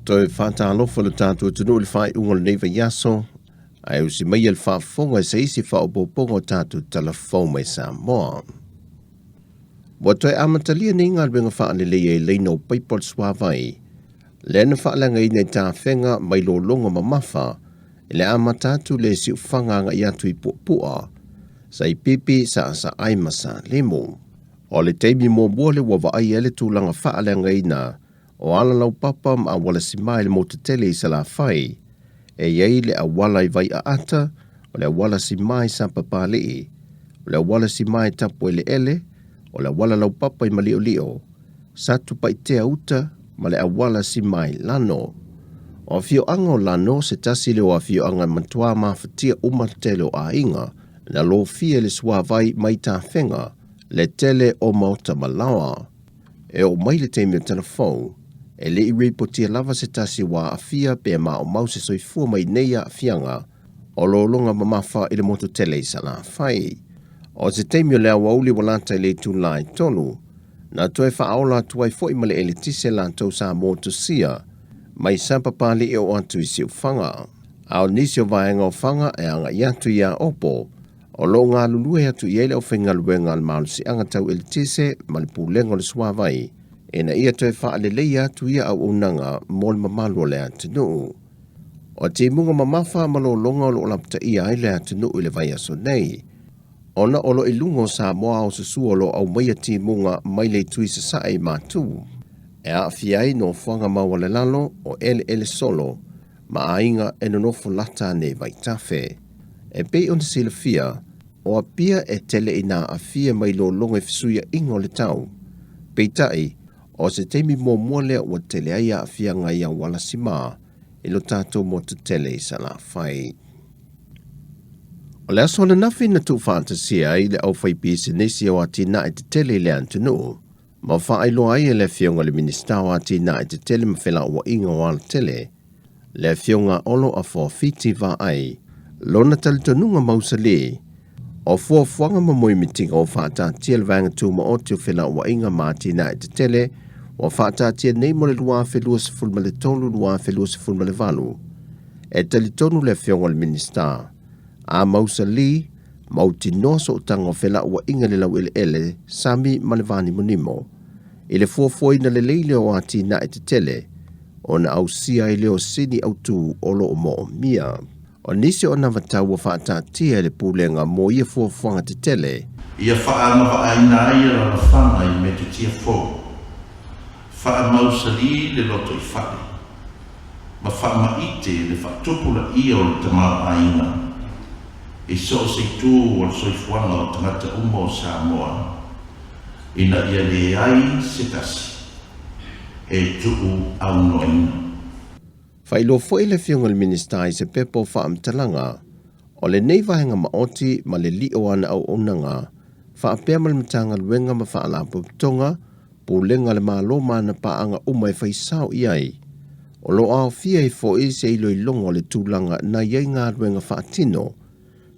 Toe faatalofa lo tatou atunuu i le faaiuga o lenei vaiaso, ae usi maia le faafofoga i se isi faaopoopoga o tatou tala fou mai Samoa. Ua toe amatalia nei galuega faaleleia i laina o paipa o le suavai, lea na faaleagaina i tafega mai lologa mamafa i le amata atu le siufaga agai atu i Puapua, Saipipi, Saasaai ma Salemu. O le taimi muamua lea ua vaaia ai le tulaga faaleagaina o ala laupapa ma auala simā i le motu tele i Salafai. E i ai le auala i Vaiaata, o le auala simā i Sapapalii, o le auala simā i Tapueleele, o le auala laupapa i Maliolio, Satupaitea uta ma le auala simā i Lano. O afioaga o Lano se tasi lea o afioaga e matuā mafatia uma le tele o aiga na lofia i le suavai mai tafega le tele o maota ma laoa. E oo mai le taimi o tala fou, e le i ripotia lava se tasi ua aafia pe maumau se soifua mai nei aafiaga o lologa mamafa i le motu tele i Salafai. O se taimi o le aoauli ua lata i le itula e 3, na toe faaola atu ai foi ma le eletise latou sa motusia mai Sapapalii oo atu i Siufaga. A o nisi o vaega o Faga e agai atu i Aopo, o lo o galulue atu i ai le aufaigaluega a le malosiaga tau eletise ma le pulega o le suavai ina ia toe faaleleia atu ia auaunaga mo le mamalu o le atunuu. O timuga mamafa ma lologa o lo o lapataia ai le atunuu i le vaiaso nei, ona o lo o i luga o Samoa ao susua o lo o aumaia timuga mai le itu i sasae i Matu, e aafia ai nofoaga maualalalo o eleele solo ma aiga e nonofo lata ane i vaitafe. E pei ona silafia, o Apia e tele ina aafia mai lologa i fesuiaiga o le tau. Peitai, o se taimi muamua lea ua tele ai aafiaga i auala simā i lo tatou motu tele i Salafai. O le aso ananafi na tuufaatasia ai le aufaipisinisi o atinae tetele i le atunuu, ma faailoa ai e le Afioga i le Minisita o Atinae Tetele ma Felauaiga o Alatele, le Afioga Olo Afoafiti Vaai, lona talitonuga mausali, o fuafuaga ma moemitiga ua faataatia le Vaega Tumaoti o Felauaiga ma Atinae Tetele ua faataatia nei mo le 2023-2028. E talitonu le Afioga i le Minisita, a mausali, mautinoa sootaga o felauaiga i le laueleele, sami ma le vanimonimo. I le fuafuaina lelei lea o atinae tetele, ona ausia ai lea o sini autū o lo o moomia. O nisi o anavatau ua faataatia e le Pulega mo ia fuafuaga tetele. Ia faaagavaaina ai alalafaga i metotia fou, faamausalī le lotoifale, ma faamaite le faatupulaia o le tamaoaiga i so o se itu o le soifuaga o tagata uma o Samoa, ina ia leai se tasi e tuu aunoaina. Faailoa foi le Afioga i le Minisita i se pepa o faamatalaga o lenei vaega maoti ma le lio o ana auaunaga faapea ma le Matagaluega ma Faalapotopotoga, Pulega a le Malo ma ana paaga uma e fai sao i ai. O lo o aofia ai foi se iloiloga o le tulaga na i ai galuega faatino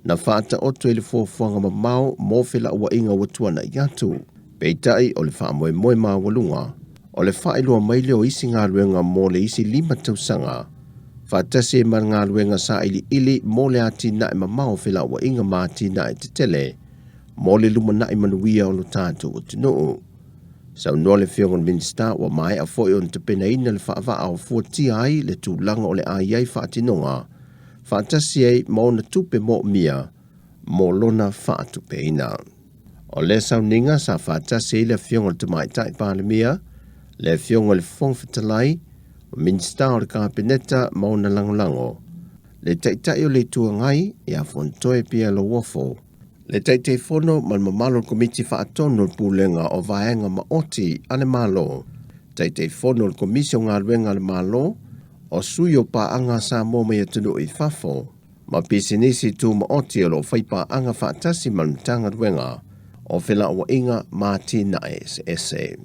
na faataoto i le fuafuaga mamao mo felauaiga ua tuanai atu. Peitai o le faamoemoe maualuga o le faailoa mai lea o isi galuega mo le isi 5 tausaga, faatasi ai ma le galuega sailiili mo le atinae mamao o felauaiga ma atinae tetele mo le lumanai manuia o lo tatou atunuu. Saunoa le Afioga i le Minisita ua maea foi ona tapenaina le faavaa o fuatia ai le tulaga o le a i ai faatinoga faatasi ai ma ona tupe moomia mo lona faatupeina. O lea sauniga sa faatasi ai le Afioga i le Tamaitai Palemia, le Afioga i le Fofoga Fetalai, o Minisita o le Kapeneta ma ona lagolago, le Taitai o le Itu Agai ia Fonotoe Pierre Lauofo, le Taitaifono ma le mamalu o le Komiti Faatonu o le Pulega o Vaega Maoti a le Malo, Taitaifono o le Komisi o Galuega a le Malo, o sui o paaga a Samoa mai atunuu i fafo, ma pisinisi tumaoti o lo o fai paaga faatasi ma le Matagaluega o Felauaiga ma Atinae Eseese.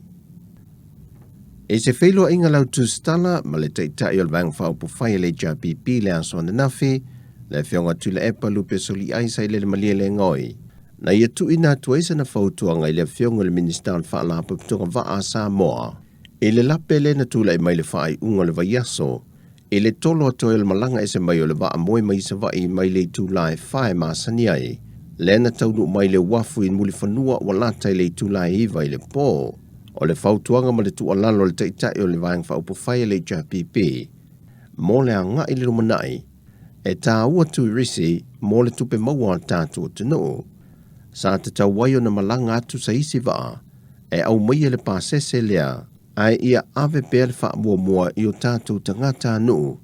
I se feiloaiga lautusitala ma le Taitai o le Vaega Faaupufai a le HRPP le aso ananafi, le Afioga Tuilaepa Lupe Soliai Sailele Malielegaoi, na ia tuuina atu ai sana fautuaga i le Afioga i le Minisita o le Faalapotopotoga Vaa a Samoa, I le lape lea na tulai mai le faaiuga o le vaiaso, i le tolo atu ai o le malaga ese mai o le vaa moe mai Savaii mai le itula e 4 e masani ai, lea na taunuu mai le uafu i Mulifanua ua lata i le itula e 9 i le po. O le fautuaga ma le tuualalo a le Taitai o le Vaega Faaupufai a le HRPP mo le agai i le lumanai, e taua turisi mo le tupe maua a le tatou atunuu. Sa tatau ai ona malaga atu sa isi vaa e aumaia le pasese lea ae ia ave pea le faamuamua i o tatou tagatanuu,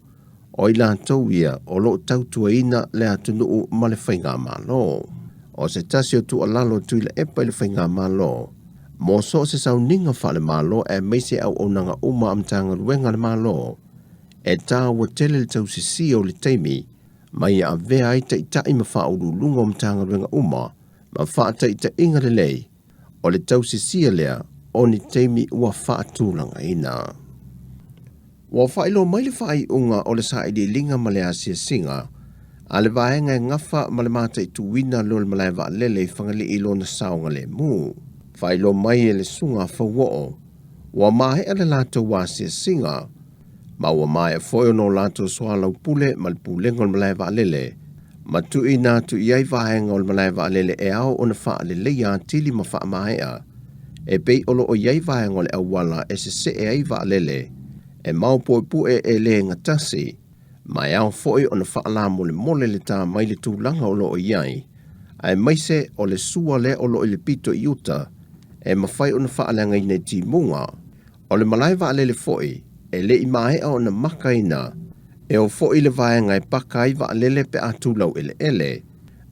o i latou ia o lo o tautuaina le atunuu ma le faigamalo. O se tasi o tuualalo a Tuilaepa i le faigamalo, mo so o se sauniga faale-Malo aemaise auaunaga uma a Matagaluega a le Malo, e taua tele le tausisia o le taimi ma ia avea ai taitai ma faauluuluga o Matagaluega uma ma faataitaiga lelei o le tausisia lea o ni taimi ua faatulagaina. Ua faailoa mai le faaiuga o le sailiiliga ma le asiasiga a le vaega e gafa ma le mataituina lea o le malae vaalele i Fagalii i lona saogalemu. Faailoa mai e le Susuga Fauoo, ua maea le latou asiasiga, ma ua maea foi ona o latou soalaupule ma le Pulega o le Malae Vaalele, ma tuuina atu i ai vaega o le malae vaalele e ao ona faaleleia atili ma faamaea, e pei o lo o i ai vaega o le auala e sesee ai vaalele, e maopuepue e le gatasi, ma e ao foi ona faalamolemole le tā mai le tulaga o lo o i ai, aemaise o le sua lea o lo o i le pito i uta, e mafai ona faaleagaina i timuga. O le malae vaalele foi, e le i maea ona makaina, e oo foi le vaega e paka ai vaalele pe a tu laueleele,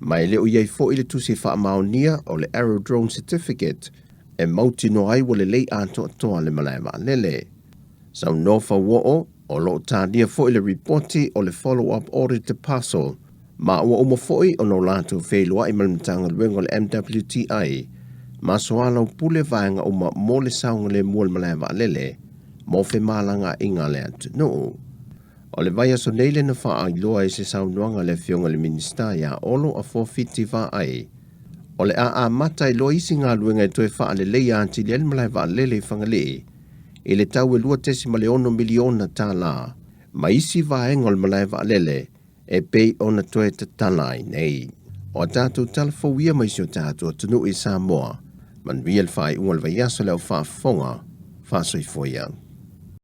ma e le o i ai foi le tusi faamaonia o le Aerodrome Certificate e mautinoa ai ua lelei atoatoa le malae vaalele. Saunoa Fauoo, o lo o talia foi le ripoti o le Follow-up Audit to Parcel, ma ua uma foi ona o latou feiloai ma le Matagaluega o le MWTI ma soalaupule vaega uma mo le saogalemu o le malae vaalele mo femalagaaiga a le atunuu. O le vaiaso nei lea na faailoa ai se saunoaga a le Afioga i le Minisita ia Olo Afuafiti Vaai, o le a amata ai loa isi galuega e toe faaleleia atili ai le malae vaalele i Fagalii i le tau e $2.6 miliona ma isi vaega o le malae vaalele e pei ona toe tatala ai nei. O a tatou tala fou ia mai si o tatou atunuu i Samoa. Manuia le faaiuga o le vaiaso le au faafofoga. Faasoifua ia.